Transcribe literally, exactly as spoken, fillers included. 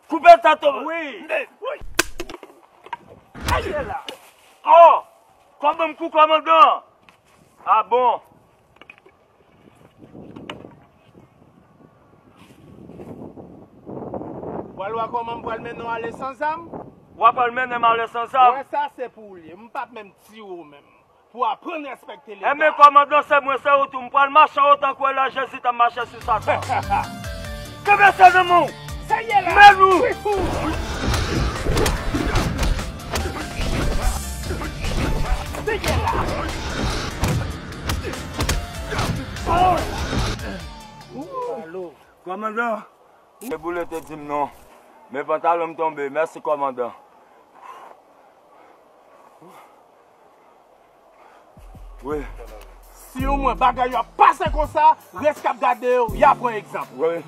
Koupe tèt ou. Wi. Aye la. Oh! Kòman m kou kòmandan? Ah bon? Pral wè kòman m pral mennen w ale san zam? W ap pral mennen m ale san zam? Wè sa se pou w li. M p ap menm tire w menm. Pou aprann respekte Leta. Enben kòmandan, se mwen, se ou tou. M pral mache anwo tankou Elajezi t ap mache sou Satan. Kenbe sa nan men w. Sa ye la. Men nou. Sa ye la. Oh. Alo. Kòmandan. Se boule te di m non. Men pantalon m tonbe. Mèsi kòmandan. Wi. Si w wè bagay yo ap pase konsa, rès k ap gade yo, y a pran egzanp. Wi.